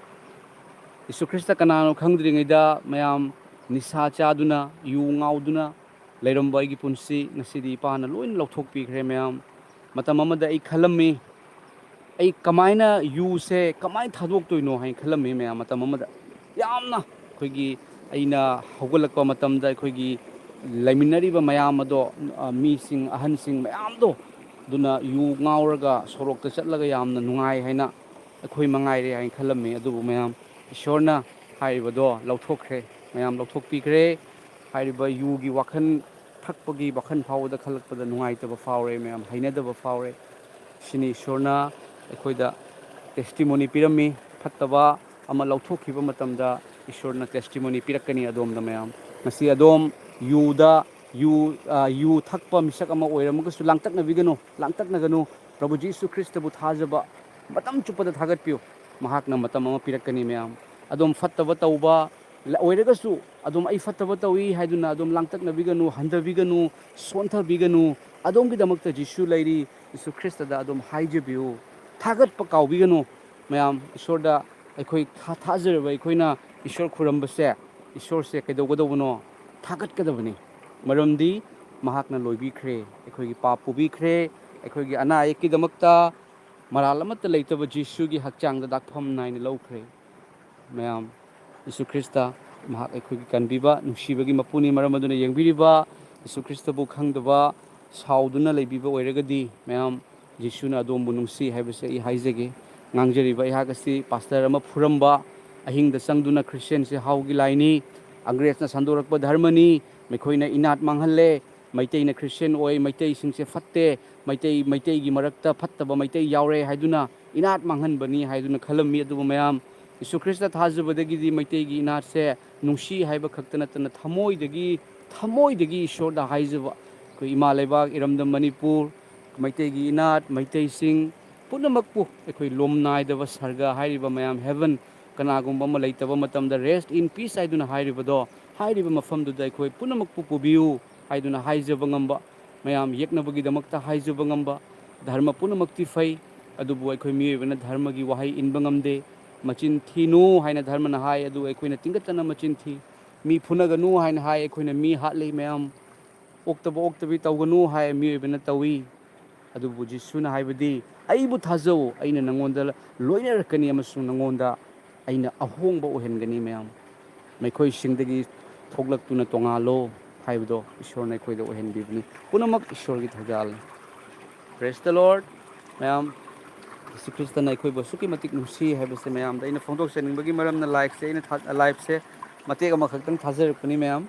ꯖꯤꯁꯨ ꯈ꯭ꯔꯤꯁꯇ ꯀꯅꯥꯅꯣ ꯈꯪꯗ꯭ꯔꯤꯉꯩꯗ ꯃꯌꯥꯝ ꯅꯤꯁꯥ ꯆꯥꯗꯨꯅ, ꯌꯨ ꯉꯥꯎꯗꯨꯅ ꯂꯩꯔꯝꯕ ꯑꯩꯒꯤ ꯄꯨꯟꯁꯤ ꯉꯁꯤꯗꯤ ꯏꯄꯥꯅ ꯂꯣꯏꯅ ꯂꯧꯊꯣꯛꯄꯤꯈ꯭ꯔꯦ ꯃꯌꯥꯝ꯫ ꯃꯇꯝ ꯑꯃꯗ ꯑꯩ ꯈꯜꯂꯝꯃꯤ, ꯑꯩ ꯀꯃꯥꯏꯅ ꯌꯨꯁꯦ ꯀꯃꯥꯏꯅ ꯊꯥꯗꯣꯛꯇꯣꯏꯅꯣ ꯍꯥꯏꯅ ꯈꯜꯂꯝꯃꯤ ꯃꯌꯥꯝ꯫ ꯃꯇꯝ ꯑꯃꯗ ꯌꯥꯝꯅ ꯑꯩꯈꯣꯏꯒꯤ, ꯑꯩꯅ ꯍꯧꯒꯠꯂꯛꯄ ꯃꯇꯝꯗ ꯑꯩꯈꯣꯏꯒꯤ ꯂꯩꯃꯤꯟꯅꯔꯤꯕ ꯃꯌꯥꯝ ꯑꯗꯣ, ꯑ, ꯃꯤꯁꯤꯡ, ꯑꯍꯟꯁꯤꯡ ꯃꯌꯥꯝꯗꯣ, ꯑꯗꯨꯅ ꯌꯨ ꯉꯥꯎꯔꯒ ꯁꯣꯔꯣꯛꯇ ꯆꯠꯂꯒ ꯌꯥꯝꯅ ꯅꯨꯡꯉꯥꯏ ꯍꯥꯏꯅ ꯑꯩꯈꯣꯏ ꯃꯉꯥꯏꯔꯦ ꯍꯥꯏꯅ ꯈꯜꯂꯝꯃꯤ꯫ ꯑꯗꯨꯕꯨ ꯃꯌꯥꯝ, ꯏꯁꯣꯔꯅ ꯍꯥꯏꯔꯤꯕꯗꯣ ꯂꯧꯊꯣꯛꯈ꯭ꯔꯦ, ꯃꯌꯥꯝ ꯂꯧꯊꯣꯛꯄꯤꯈ꯭ꯔꯦ꯫ ꯍꯥꯏꯔꯤꯕ ꯌꯨꯒꯤ ꯋꯥꯈꯜ, ꯊꯛꯄꯒꯤ ꯋꯥꯈꯜ ꯐꯥꯎꯕꯗ ꯈꯜꯂꯛꯄꯗ ꯅꯨꯡꯉꯥꯏꯇꯕ ꯐꯥꯎꯔꯦ ꯃꯌꯥꯝ, ꯍꯩꯅꯗꯕ ꯐꯥꯎꯔꯦ꯫ ꯁꯤꯅꯤ ꯏꯁꯣꯔꯅ ꯑꯩꯈꯣꯏꯗ ꯇꯦꯁꯇꯤꯃꯣꯅꯤ ꯄꯤꯔꯝꯃꯤ꯫ ꯐꯠꯇꯕ ꯑꯃ ꯂꯧꯊꯣꯛꯈꯤꯕ ꯃꯇꯝꯗ ꯏꯁꯣꯔꯅ ꯇꯦꯁꯇꯤꯃꯣꯅꯤ ꯄꯤꯔꯛꯀꯅꯤ ꯑꯗꯣꯝꯗ ꯃꯌꯥꯝ꯫ ꯉꯁꯤ ꯑꯗꯣꯝ ꯌꯨꯗ, ꯌꯨ, ꯑ, ꯌꯨ ꯊꯛꯄ ꯃꯤꯁꯛ ꯑꯃ ꯑꯣꯏꯔꯝꯃꯒꯁꯨ ꯂꯥꯡꯇꯛꯅꯕꯤꯒꯅꯨ, ꯂꯥꯡꯇꯛꯅꯒꯅꯨ꯫ ꯄ꯭ꯔꯚꯨ ꯖꯤꯁꯨ ꯈ꯭ꯔꯤꯁꯇꯕꯨ ꯊꯥꯖꯕ ꯃꯇꯝ ꯆꯨꯞꯄꯗ ꯊꯥꯒꯠꯄꯤꯌꯨ꯫ ꯃꯍꯥꯛꯅ ꯃꯇꯝ ꯑꯃ ꯄꯤꯔꯛꯀꯅꯤ ꯃꯌꯥꯝ꯫ ꯑꯗꯣꯝ ꯐꯠꯇꯕ ꯇꯧꯕ ꯑꯣꯏꯔꯒꯁꯨ, ꯑꯗꯨꯝ "ꯑꯩ ꯐꯠꯇꯕ ꯇꯧꯏ" ꯍꯥꯏꯗꯨꯅ ꯑꯗꯨꯝ ꯂꯥꯡꯇꯛꯅꯕꯤꯒꯅꯨ, ꯍꯟꯊꯕꯤꯒꯅꯨ, ꯁꯣꯟꯊꯕꯤꯒꯅꯨ꯫ ꯑꯗꯣꯝꯒꯤꯗꯃꯛꯇ ꯖꯤꯁꯨ ꯂꯩꯔꯤ꯫ ꯖꯤꯁꯨ ꯈ꯭ꯔꯤꯁꯇꯗ ꯑꯗꯨꯝ ꯍꯥꯏꯖꯕꯤꯌꯨ꯫ ꯊꯥꯒꯠꯄ ꯀꯥꯎꯕꯤꯒꯅꯨ꯫ ꯃꯌꯥꯝ, ꯏꯁꯣꯔꯗ ꯑꯩꯈꯣꯏ ꯊꯥ-, ꯊꯥꯖꯔꯕ ꯑꯩꯈꯣꯏꯅ ꯏꯁꯣꯔ ꯈꯨꯔꯝꯕꯁꯦ, ꯏꯁꯣꯔꯁꯦ ꯀꯩꯗꯧꯒꯗꯧꯕꯅꯣ? ꯊꯥꯒꯠꯀꯗꯕꯅꯤ꯫ ꯃꯔꯝꯗꯤ ꯃꯍꯥꯛꯅ ꯂꯣꯏꯕꯤꯈ꯭ꯔꯦ, ꯑꯩꯈꯣꯏꯒꯤ ꯄꯥꯞ ꯄꯨꯕꯤꯈ꯭ꯔꯦ, ꯑꯩꯈꯣꯏꯒꯤ ꯑꯅꯥ ꯑꯌꯦꯛꯀꯤꯗꯃꯛꯇ ꯃꯔꯥꯜ ꯑꯃꯠꯇ ꯂꯩꯇꯕ ꯖꯤꯁꯨꯒꯤ ꯍꯛꯆꯥꯡꯗ ꯗꯥꯛꯐꯝ ꯅꯥꯏꯅ ꯂꯧꯈ꯭ꯔꯦ꯫ ꯃꯌꯥꯝ, ꯌꯤꯁꯨ ꯈ꯭ꯔꯤꯁꯇ ꯃꯍꯥꯛ ꯑꯩꯈꯣꯏꯒꯤ ꯀꯟꯕꯤꯕ, ꯅꯨꯡꯁꯤꯕꯒꯤ ꯃꯄꯨꯅꯤ꯫ ꯃꯔꯝ ꯑꯗꯨꯅ ꯌꯦꯡꯕꯤꯔꯤꯕ ꯌꯤꯁꯨ ꯈ꯭ꯔꯤꯁꯇꯕꯨ ꯈꯪꯗꯕ, ꯁꯥꯎꯗꯨꯅ ꯂꯩꯕꯤꯕ ꯑꯣꯏꯔꯒꯗꯤ, ꯃꯌꯥꯝ, ꯖꯤꯁꯨꯅ ꯑꯗꯣꯝꯕꯨ ꯅꯨꯡꯁꯤ ꯍꯥꯏꯕꯁꯦ ꯑꯩ ꯍꯥꯏꯖꯒꯦ, ꯉꯥꯡꯖꯔꯤꯕ ꯑꯩꯍꯥꯛ ꯑꯁꯤ ꯄꯥꯁꯇꯔ ꯑꯃ ꯐꯨꯔꯝꯕ, ꯑꯍꯤꯡꯗ ꯆꯪꯗꯨꯅ ꯈ꯭ꯔꯤꯁꯇꯤꯌꯥꯟꯁꯦ ꯍꯥꯎꯒꯤ ꯂꯥꯏꯅꯤ, ꯑꯪꯒ꯭ꯔꯦꯖꯅ ꯁꯟꯗꯣꯔꯛꯄ ꯙꯔꯃꯅꯤ, ꯃꯈꯣꯏꯅ ꯏꯅꯥꯠ ꯃꯥꯡꯍꯜꯂꯦ, ꯃꯩꯇꯩꯅ ꯈ꯭ꯔꯤꯁꯇꯤꯌꯥꯟ ꯑꯣꯏ, ꯃꯩꯇꯩꯁꯤꯡꯁꯦ ꯐꯠꯇꯦ, ꯃꯩꯇꯩ, ꯃꯩꯇꯩꯒꯤ ꯃꯔꯛꯇ ꯐꯠꯇꯕ ꯃꯩꯇꯩ ꯌꯥꯎꯔꯦ ꯍꯥꯏꯗꯨꯅ ꯏꯅꯥꯠ ꯃꯥꯡꯍꯟꯕꯅꯤ ꯍꯥꯏꯗꯨꯅ ꯈꯜꯂꯝꯃꯤ꯫ ꯑꯗꯨꯕꯨ ꯃꯌꯥꯝ, ꯌꯤꯁꯨ ꯈ꯭ꯔꯤꯁꯇ ꯊꯥꯖꯕꯗꯒꯤꯗꯤ ꯃꯩꯇꯩꯒꯤ ꯏꯅꯥꯠꯁꯦ ꯅꯨꯡꯁꯤ ꯍꯥꯏꯕ ꯈꯛꯇ ꯅꯠꯇꯅ ꯊꯃꯣꯏꯗꯒꯤ, ꯊꯃꯣꯏꯗꯒꯤ ꯏꯁꯣꯔꯗ ꯍꯥꯏꯖꯕ, ꯑꯩꯈꯣꯏ ꯏꯃꯥ ꯂꯩꯕꯥꯛ ꯏꯔꯝꯗꯝ ꯃꯅꯤꯄꯨꯔ, ꯃꯩꯇꯩꯒꯤ ꯏꯅꯥꯠ, ꯃꯩꯇꯩꯁꯤꯡ ꯄꯨꯝꯅꯃꯛꯄꯨ ꯑꯩꯈꯣꯏ ꯂꯣꯝ ꯅꯥꯏꯗꯕ ꯁꯔꯒ ꯍꯥꯏꯔꯤꯕ ꯃꯌꯥꯝ, heaven, ꯀꯅꯥꯒꯨꯝꯕ ꯑꯃ ꯂꯩꯇꯕ ꯃꯇꯝꯗ rest in peace ꯍꯥꯏꯗꯨꯅ ꯍꯥꯏꯔꯤꯕꯗꯣ, ꯍꯥꯏꯔꯤꯕ ꯃꯐꯝꯗꯨꯗ ꯑꯩꯈꯣꯏ ꯄꯨꯝꯅꯃꯛꯄꯨ ꯄꯨꯕꯤꯌꯨ ꯍꯥꯏꯗꯨꯅ ꯍꯥꯏꯖꯕ ꯉꯝꯕ, ꯃꯌꯥꯝ ꯌꯦꯛꯅꯕꯒꯤꯗꯃꯛꯇ ꯍꯥꯏꯖꯕ ꯉꯝꯕ꯫ ꯙꯔꯃ ꯄꯨꯝꯅꯃꯛꯇꯤ ꯐꯩ, ꯑꯗꯨꯕꯨ ꯑꯩꯈꯣꯏ ꯃꯤꯑꯣꯏꯕꯅ ꯙꯔꯃꯒꯤ ꯋꯥꯍꯩ ꯏꯟꯕ ꯉꯝꯗꯦ꯫ ꯃꯆꯤꯟ ꯊꯤꯅꯨ ꯍꯥꯏꯅ ꯙꯔꯃꯅ ꯍꯥꯏ, ꯑꯗꯨ ꯑꯩꯈꯣꯏꯅ ꯇꯤꯡꯒꯠꯇꯅ ꯃꯆꯤꯟ ꯊꯤ꯫ ꯃꯤ ꯐꯨꯅꯒꯅꯨ ꯍꯥꯏꯅ ꯍꯥꯏ, ꯑꯩꯈꯣꯏꯅ ꯃꯤ ꯍꯥꯠꯂꯤ ꯃꯌꯥꯝ꯫ ꯑꯣꯛꯇꯕ ꯑꯣꯛꯇꯕꯤ ꯇꯧꯒꯅꯨ ꯍꯥꯏ, ꯃꯤꯑꯣꯏꯕꯅ ꯇꯧꯏ꯫ ꯑꯗꯨꯕꯨ ꯖꯤꯁꯨꯅ ꯍꯥꯏꯕꯗꯤ, "ꯑꯩꯕꯨ ꯊꯥꯖꯧ, ꯑꯩꯅ ꯅꯉꯣꯟꯗ ꯂꯣꯏꯅꯔꯛꯀꯅꯤ ꯑꯃꯁꯨꯡ ꯅꯉꯣꯟꯗ ꯑꯩꯅ ꯑꯍꯣꯡꯕ ꯑꯣꯏꯍꯟꯒꯅꯤ ꯃꯌꯥꯝ꯫ ꯃꯈꯣꯏꯁꯤꯡꯗꯒꯤ ꯊꯣꯛꯂꯛꯇꯨꯅ ꯇꯣꯉꯥꯜꯂꯣ" ꯍꯥꯏꯕꯗꯣ ꯏꯁꯣꯔꯅ ꯑꯩꯈꯣꯏꯗ ꯑꯣꯏꯍꯟꯕꯤꯕꯅꯤ꯫ ꯄꯨꯝꯅꯃꯛ ꯏꯁꯣꯔꯒꯤ ꯊꯧꯖꯥꯜꯅꯤ꯫ Praise the Lord, ꯃꯌꯥꯝ꯫ ꯖꯤꯁꯨ ꯈ꯭ꯔꯤꯁꯇꯅ ꯑꯩꯈꯣꯏꯕꯨ ꯑꯁꯨꯛꯀꯤ ꯃꯇꯤꯛ ꯅꯨꯡꯁꯤ ꯍꯥꯏꯕꯁꯦ ꯃꯌꯥꯝꯗ ꯑꯩꯅ ꯐꯣꯡꯗꯣꯛꯆꯅꯤꯡꯕꯒꯤ ꯃꯔꯝꯅ liveꯁꯦ ꯑꯩꯅ ꯊꯥ-, liveꯁꯦ ꯃꯇꯦꯛ ꯑꯃꯈꯛꯇꯪ ꯊꯥꯖꯔꯛꯄꯅꯤ ꯃꯌꯥꯝ꯫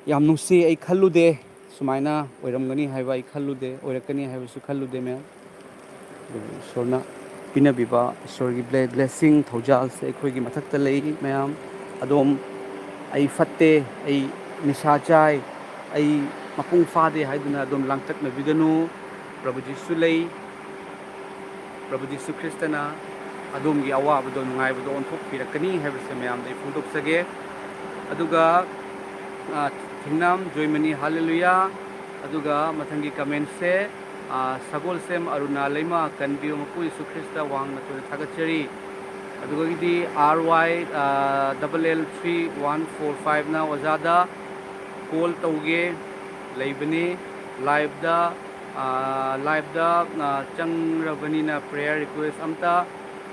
ꯌꯥꯝ ꯅꯨꯡꯁꯤ, ꯑꯩ ꯈꯜꯂꯨꯗꯦ ꯁꯨꯃꯥꯏꯅ ꯑꯣꯏꯔꯝꯒꯅꯤ ꯍꯥꯏꯕ, ꯑꯩ ꯈꯜꯂꯨꯗꯦ, ꯑꯣꯏꯔꯛꯀꯅꯤ ꯍꯥꯏꯕꯁꯨ ꯈꯜꯂꯨꯗꯦ ꯃꯌꯥꯝ꯫ ꯑꯗꯨꯕꯨ ꯏꯁꯣꯔꯅ ꯄꯤꯅꯕꯤꯕ ꯏꯁꯣꯔꯒꯤ ꯕ꯭ꯂꯦ-, ꯕ꯭ꯂꯦꯁꯤꯡ, ꯊꯧꯖꯥꯜꯁꯦ ꯑꯩꯈꯣꯏꯒꯤ ꯃꯊꯛꯇ ꯂꯩ꯫ ꯃꯌꯥꯝ ꯑꯗꯣꯝ, "ꯑꯩ ꯐꯠꯇꯦ, ꯑꯩ ꯅꯤꯁꯥ ꯆꯥꯏ, ꯑꯩ ꯃꯄꯨꯡ ꯐꯥꯗꯦ" ꯍꯥꯏꯗꯨꯅ ꯑꯗꯣꯝ ꯂꯥꯡꯇꯛꯅꯕꯤꯒꯅꯨ꯫ ꯄ꯭ꯔꯚꯨ ꯖꯤꯁꯨ ꯂꯩ꯫ ꯄ꯭ꯔꯚꯨ ꯖꯤꯁꯨ ꯈ꯭ꯔꯤꯁꯇꯅ ꯑꯗꯣꯝꯒꯤ ꯑꯋꯥꯕꯗꯣ ꯅꯨꯡꯉꯥꯏꯕꯗ ꯑꯣꯟꯊꯣꯛꯄꯤꯔꯛꯀꯅꯤ ꯍꯥꯏꯕꯁꯦ ꯃꯌꯥꯝꯗ ꯑꯩ ꯐꯣꯡꯗꯣꯛꯆꯒꯦ꯫ ꯑꯗꯨꯒ, ꯑ, ꯊꯦꯡꯅꯝ ꯖꯣꯏꯃꯅꯤ ꯍꯥꯂꯦꯂꯨꯌꯥ꯫ ꯑꯗꯨꯒ ꯃꯊꯪꯒꯤ ꯀꯃꯦꯟꯁꯦ, ꯑ, ꯁꯒꯣꯜꯁꯦꯝ ꯑꯔꯨꯅꯥ ꯂꯩꯃ ꯀꯟꯕꯤꯌꯨ ꯃꯄꯨ ꯌꯦꯁꯨ ꯈ꯭ꯔꯤꯁꯇ ꯋꯥꯡꯅ ꯊꯣꯏꯅ ꯊꯥꯒꯠꯆꯔꯤ꯫ ꯑꯗꯨꯗꯒꯤꯗꯤ R Y, ꯑ, double L three one four five ꯅ ꯑꯣꯖꯥꯗ ꯀꯣꯜ ꯇꯧꯒꯦ ꯂꯩꯕꯅꯤ꯫ ꯂꯥꯏꯚꯇ, ꯑ, ꯂꯥꯏꯚꯇ, ꯑ, ꯆꯪꯔꯕꯅꯤꯅ ꯄ꯭ꯔꯦꯌꯔ ꯔꯤꯀ꯭ꯋꯦꯁ ꯑꯝꯇ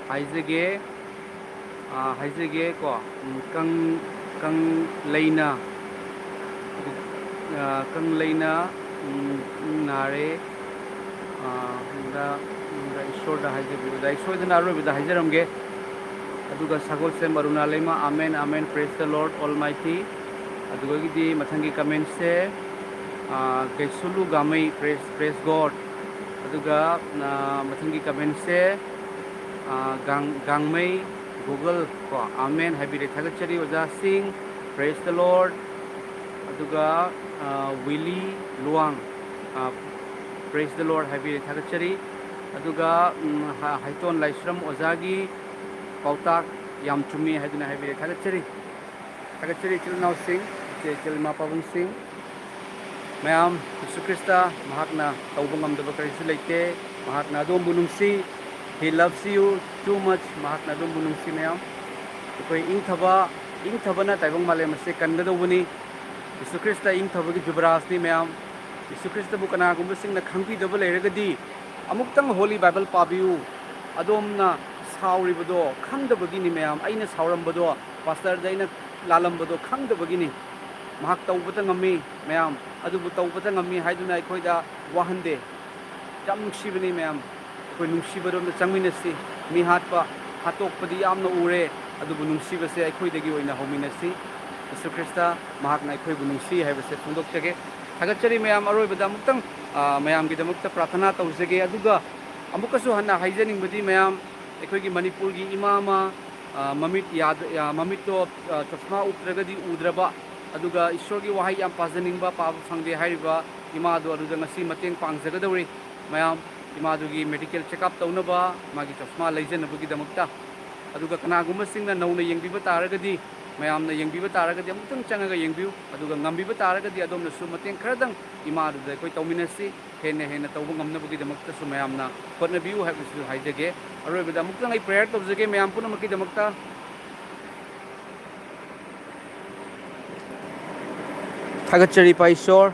ꯍꯥꯏꯖꯒꯦ꯫ ꯑ, ꯍꯥꯏꯖꯒꯦ ꯀꯣ꯫ ꯎꯝ, ꯀꯪ-, ꯀꯪꯂꯩꯅ, ꯑ, ꯀꯪꯂꯩꯅ, ꯎꯝ, ꯅꯥꯔꯦ꯫ ꯑ, ꯗ, ꯗ ꯏꯁꯣꯔꯗ ꯍꯥꯏꯖꯕꯤꯌꯨ꯫ ꯑꯗ ꯑꯩ ꯁꯣꯏꯗꯅ ꯑꯔꯣꯏꯕꯗ ꯍꯥꯏꯖꯔꯝꯒꯦ꯫ ꯑꯗꯨꯒ ꯁꯒꯣꯜꯁꯦꯝ ꯑꯔꯨꯅꯥ ꯂꯩꯃ, "Amen, amen, praise the Lord Almighty"꯫ ꯑꯗꯨꯗꯒꯤꯗꯤ ꯃꯊꯪꯒꯤ ꯀꯃꯦꯟꯁꯦ, ꯑ, ꯒꯩꯁꯨꯂꯨ ꯒꯥꯃꯩ, "Praise, praise God"꯫ ꯑꯗꯨꯒ, ꯑ, ꯃꯊꯪꯒꯤ ꯀꯃꯦꯟꯁꯦ, ꯑ, ꯒꯥꯡ-, ꯒꯥꯡꯃꯩ ꯒꯨꯒꯜ ꯀꯣ, "Amen" ꯍꯥꯏꯕꯤꯔꯦ꯫ ꯊꯥꯒꯠꯆꯔꯤ ꯑꯣꯖꯥꯁꯤꯡ, "Praise the Lord"꯫ ꯑꯗꯨꯒ, ꯑ, ꯋꯤꯂꯤ ꯂꯨꯋꯥꯡ, ꯑ, "Praise the Lord" ꯍꯥꯏꯕꯤꯔꯦ꯫ ꯊꯥꯒꯠꯆꯔꯤ꯫ ꯑꯗꯨꯒ, ꯎꯝ, ꯍ-, ꯍꯩꯇꯣꯟ ꯂꯥꯏꯁ꯭ꯔꯝ ꯑꯣꯖꯥꯒꯤ ꯄꯥꯎꯇꯥꯛ ꯌꯥꯝ ꯆꯨꯝꯃꯤ ꯍꯥꯏꯗꯨꯅ ꯍꯥꯏꯕꯤꯔꯦ꯫ ꯊꯥꯒꯠꯆꯔꯤ꯫ ꯊꯥꯒꯠꯆꯔꯤ ꯏꯆꯤꯜ ꯏꯅꯥꯎꯁꯤꯡ, ꯏꯆꯦ ꯏꯆꯤꯜ ꯏꯃꯥ ꯄꯥꯕꯨꯡꯁꯤꯡ꯫ ꯃꯌꯥꯝ, ꯖꯤꯁꯨ ꯈ꯭ꯔꯤꯁꯇ ꯃꯍꯥꯛꯅ ꯇꯧꯕ ꯉꯝꯗꯕ ꯀꯔꯤꯁꯨ ꯂꯩꯇꯦ꯫ ꯃꯍꯥꯛꯅ ꯑꯗꯣꯝꯕꯨ ꯅꯨꯡꯁꯤ꯫ He loves you too much꯫ ꯃꯍꯥꯛꯅ ꯑꯗꯣꯝꯕꯨ ꯅꯨꯡꯁꯤ ꯃꯌꯥꯝ꯫ ꯑꯩꯈꯣꯏ ꯏꯪꯊꯕ, ꯏꯪꯊꯕꯅ ꯇꯥꯏꯕꯪ ꯃꯥꯂꯦꯝ ꯑꯁꯤ ꯀꯟꯒꯗꯧꯕꯅꯤ꯫ ꯖꯤꯁꯨ ꯈ꯭ꯔꯤꯁꯇ ꯏꯪꯊꯕꯒꯤ ꯖꯨꯕꯔꯥꯖꯅꯤ ꯃꯌꯥꯝ꯫ ꯖꯤꯁꯨ ꯈ꯭ꯔꯤꯁꯇꯕꯨ ꯀꯅꯥꯒꯨꯝꯕꯁꯤꯡꯅ ꯈꯪꯕꯤꯗꯕ ꯂꯩꯔꯒꯗꯤ ꯑꯃꯨꯛꯇꯪ Holy Bible ꯄꯥꯕꯤꯌꯨ꯫ ꯑꯗꯣꯝꯅ ꯁꯥꯎꯔꯤꯕꯗꯣ ꯈꯪꯗꯕꯒꯤꯅꯤ ꯃꯌꯥꯝ꯫ ꯑꯩꯅ ꯁꯥꯎꯔꯝꯕꯗꯣ, ꯄꯥꯁꯇꯔꯗ ꯑꯩꯅ ꯂꯥꯜꯂꯝꯕꯗꯣ ꯈꯪꯗꯕꯒꯤꯅꯤ꯫ ꯃꯍꯥꯛ ꯇꯧꯕꯇ ꯉꯝꯃꯤ ꯃꯌꯥꯝ, ꯑꯗꯨꯕꯨ ꯇꯧꯕꯇ ꯉꯝꯃꯤ ꯍꯥꯏꯗꯨꯅ ꯑꯩꯈꯣꯏꯗ ꯋꯥꯍꯟꯗꯦ꯫ ꯌꯥꯝ ꯅꯨꯡꯁꯤꯕꯅꯤ ꯃꯌꯥꯝ꯫ ꯑꯩꯈꯣꯏ ꯅꯨꯡꯁꯤꯕꯔꯣꯝꯗ ꯆꯪꯃꯤꯟꯅꯁꯤ꯫ ꯃꯤ ꯍꯥꯠꯄ, ꯍꯥꯠꯇꯣꯛꯄꯗꯤ ꯌꯥꯝꯅ ꯎꯔꯦ, ꯑꯗꯨꯕꯨ ꯅꯨꯡꯁꯤꯕꯁꯦ ꯑꯩꯈꯣꯏꯗꯒꯤ ꯑꯣꯏꯅ ꯍꯧꯃꯤꯟꯅꯁꯤ꯫ ꯖꯤꯁꯨ ꯈ꯭ꯔꯤꯁꯇ ꯃꯍꯥꯛꯅ ꯑꯩꯈꯣꯏꯕꯨ ꯅꯨꯡꯁꯤ ꯍꯥꯏꯕꯁꯦ ꯐꯣꯡꯗꯣꯛꯆꯒꯦ꯫ ꯊꯥꯒꯠꯆꯔꯤ ꯃꯌꯥꯝ꯫ ꯑꯔꯣꯏꯕꯗ ꯑꯃꯨꯛꯇꯪ, ꯑ, ꯃꯌꯥꯝꯒꯤꯗꯃꯛꯇ ꯄ꯭ꯔꯥꯊꯅꯥ ꯇꯧꯖꯒꯦ꯫ ꯑꯗꯨꯒ ꯑꯃꯨꯛꯀꯁꯨ ꯍꯟꯅ ꯍꯥꯏꯖꯅꯤꯡꯕꯗꯤ, ꯃꯌꯥꯝ, ꯑꯩꯈꯣꯏꯒꯤ ꯃꯅꯤꯄꯨꯔꯒꯤ ꯏꯃꯥ ꯑꯃ, ꯑ, ꯃꯃꯤꯠ ꯌꯥꯗ-, ꯑ, ꯃꯃꯤꯠꯇꯣ, ꯑ, ꯆꯁꯃꯥ ꯎꯞꯇ꯭ꯔꯒꯗꯤ ꯎꯗ꯭ꯔꯕ, ꯑꯗꯨꯒ ꯏꯁꯣꯔꯒꯤ ꯋꯥꯍꯩ ꯌꯥꯝ ꯄꯥꯖꯅꯤꯡꯕ, ꯄꯥꯕ ꯐꯪꯗꯦ ꯍꯥꯏꯔꯤꯕ ꯏꯃꯥꯗꯣ ꯑꯗꯨꯗ ꯉꯁꯤ ꯃꯇꯦꯡ ꯄꯥꯡꯖꯒꯗꯧꯔꯤ꯫ ꯃꯌꯥꯝ, ꯏꯃꯥꯗꯨꯒꯤ medical check up ꯇꯧꯅꯕ, ꯃꯥꯒꯤ ꯆꯁꯃꯥ ꯂꯩꯖꯅꯕꯒꯤꯗꯃꯛꯇ꯫ ꯑꯗꯨꯒ ꯀꯅꯥꯒꯨꯝꯕꯁꯤꯡꯅ ꯅꯧꯅ ꯌꯦꯡꯕꯤꯕ ꯇꯥꯔꯒꯗꯤ, ꯃꯌꯥꯝꯅ ꯌꯦꯡꯕꯤꯕ ꯇꯥꯔꯒꯗꯤ ꯑꯃꯨꯛꯇꯪ ꯆꯪꯉꯒ ꯌꯦꯡꯕꯤꯌꯨ꯫ ꯑꯗꯨꯒ ꯉꯝꯕꯤꯕ ꯇꯥꯔꯒꯗꯤ ꯑꯗꯣꯝꯅꯁꯨ ꯃꯇꯦꯡ ꯈꯔꯗꯪ ꯏꯃꯥꯗꯨꯗ ꯑꯩꯈꯣꯏ ꯇꯧꯃꯤꯟꯅꯁꯤ꯫ ꯍꯦꯟꯅ ꯍꯦꯟꯅ ꯇꯧꯕ ꯉꯝꯅꯕꯒꯤꯗꯃꯛꯇꯁꯨ ꯃꯌꯥꯝꯅ ꯍꯣꯠꯅꯕꯤꯌꯨ ꯍꯥꯏꯕꯁꯤꯁꯨ ꯍꯥꯏꯖꯒꯦ꯫ ꯑꯔꯣꯏꯕꯗ ꯑꯃꯨꯛꯇꯪ ꯑꯩ prayer ꯇꯧꯖꯒꯦ ꯃꯌꯥꯝ ꯄꯨꯝꯅꯃꯛꯀꯤꯗꯃꯛꯇ꯫ ꯊꯥꯒꯠꯆꯔꯤ ꯏꯄꯥ ꯏꯁꯣꯔ,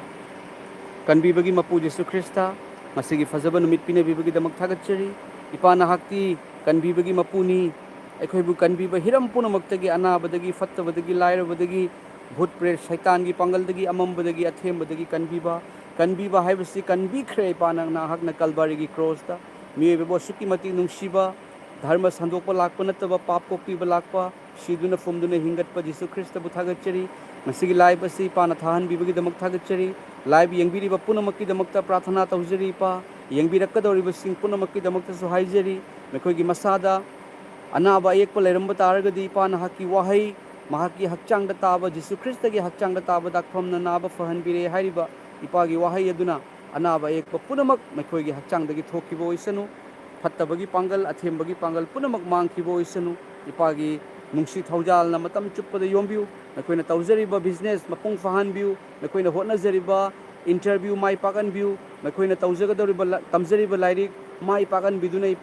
ꯀꯟꯕꯤꯕꯒꯤ ꯃꯄꯨ ꯖꯤꯁꯨ ꯈ꯭ꯔꯤꯁꯇ, ꯉꯁꯤꯒꯤ ꯐꯖꯕ ꯅꯨꯃꯤꯠ ꯄꯤꯅꯕꯤꯕꯒꯤꯗꯃꯛ ꯊꯥꯒꯠꯆꯔꯤ꯫ ꯏꯄꯥ, ꯅꯍꯥꯛꯇꯤ ꯀꯟꯕꯤꯕꯒꯤ ꯃꯄꯨꯅꯤ꯫ ꯑꯩꯈꯣꯏꯕꯨ ꯀꯟꯕꯤꯕ ꯍꯤꯔꯝ ꯄꯨꯝꯅꯃꯛꯇꯒꯤ, ꯑꯅꯥꯕꯗꯒꯤ, ꯐꯠꯇꯕꯗꯒꯤ, ꯂꯥꯏꯔꯕꯗꯒꯤ, ꯚꯨꯠ ꯄ꯭ꯔꯦꯠ ꯁꯩꯇꯥꯟꯒꯤ ꯄꯥꯡꯒꯜꯗꯒꯤ, ꯑꯃꯝꯕꯗꯒꯤ, ꯑꯊꯦꯝꯕꯗꯒꯤ ꯀꯟꯕꯤꯕ, ꯀꯟꯕꯤꯕ ꯍꯥꯏꯕꯁꯤ ꯀꯟꯕꯤꯈ꯭ꯔꯦ ꯏꯄꯥ ꯅꯪ, ꯅꯍꯥꯛꯅ ꯀꯜꯕꯥꯔꯤꯒꯤ ꯀ꯭ꯔꯣꯁꯇ꯫ ꯃꯤꯑꯣꯏꯕꯕꯨ ꯑꯁꯨꯛꯀꯤ ꯃꯇꯤꯛ ꯅꯨꯡꯁꯤꯕ, ꯙꯔꯃ ꯁꯟꯗꯣꯛꯄ ꯂꯥꯛꯄ ꯅꯠꯇꯕ, ꯄꯥꯞ ꯀꯣꯛꯄꯤꯕ ꯂꯥꯛꯄ, ꯁꯤꯗꯨꯅ ꯐꯨꯝꯗꯨꯅ ꯍꯤꯡꯒꯠꯄ ꯖꯤꯁꯨ ꯈ꯭ꯔꯤꯁꯇꯕꯨ ꯊꯥꯒꯠꯆꯔꯤ꯫ ꯉꯁꯤꯒꯤ live ꯑꯁꯤ ꯏꯄꯥꯅ ꯊꯥꯍꯟꯕꯤꯕꯒꯤꯗꯃꯛ ꯊꯥꯒꯠꯆꯔꯤ꯫ Live ꯌꯦꯡꯕꯤꯔꯤꯕ ꯄꯨꯝꯅꯃꯛꯀꯤꯗꯃꯛꯇ ꯄ꯭ꯔꯥꯊꯅꯥ ꯇꯧꯖꯔꯤ ꯏꯄꯥ꯫ ꯌꯦꯡꯕꯤꯔꯛꯀꯗꯧꯔꯤꯕꯁꯤꯡ ꯄꯨꯝꯅꯃꯛꯀꯤꯗꯃꯛꯇꯁꯨ ꯍꯥꯏꯖꯔꯤ꯫ ꯃꯈꯣꯏꯒꯤ ꯃꯁꯥꯗ ꯑꯅꯥꯕ ꯑꯌꯦꯛꯄ ꯂꯩꯔꯝꯕ ꯇꯥꯔꯒꯗꯤ, ꯏꯄꯥ, ꯅꯍꯥꯛꯀꯤ ꯋꯥꯍꯩ, ꯃꯍꯥꯛꯀꯤ ꯍꯛꯆꯥꯡꯗ ꯇꯥꯕ, ꯖꯤꯁꯨ ꯈ꯭ꯔꯤꯁꯇꯒꯤ ꯍꯛꯆꯥꯡꯗ ꯇꯥꯕ ꯗꯥꯛꯐꯝꯅ ꯅꯥꯕ ꯐꯍꯟꯕꯤꯔꯦ ꯍꯥꯏꯔꯤꯕ ꯏꯄꯥꯒꯤ ꯋꯥꯍꯩ ꯑꯗꯨꯅ ꯑꯅꯥꯕ ꯑꯌꯦꯛꯄ ꯄꯨꯝꯅꯃꯛ ꯃꯈꯣꯏꯒꯤ ꯍꯛꯆꯥꯡꯗꯒꯤ ꯊꯣꯛꯈꯤꯕ ꯑꯣꯏꯁꯅꯨ꯫ ꯐꯠꯇꯕꯒꯤ ꯄꯥꯡꯒꯜ, ꯑꯊꯦꯝꯕꯒꯤ ꯄꯥꯡꯒꯜ ꯄꯨꯝꯅꯃꯛ ꯃꯥꯡꯈꯤꯕ ꯑꯣꯏꯁꯅꯨ꯫ ꯏꯄꯥꯒꯤ ꯅꯨꯡꯁꯤ ꯊꯧꯖꯥꯜꯅ ꯃꯇꯝ ꯆꯨꯞꯄꯗ ꯌꯣꯝꯕꯤꯌꯨ꯫ ꯅꯈꯣꯏꯅ ꯇꯧꯖꯔꯤꯕ business ꯃꯄꯨꯡ ꯐꯥꯍꯟꯕꯤꯌꯨ꯫ ꯅꯈꯣꯏꯅ ꯍꯣꯠꯅꯖꯔꯤꯕ interview ꯃꯥꯏ ꯄꯥꯛꯍꯟꯕꯤꯌꯨ꯫ ꯅꯈꯣꯏꯅ ꯇꯧꯖꯒꯗꯧꯔꯤꯕ ꯂ-, ꯇꯝꯖꯔꯤꯕ ꯂꯥꯏꯔꯤꯛ ꯃꯥꯏ ꯄꯥꯛꯍꯟꯕꯤꯗꯨꯅ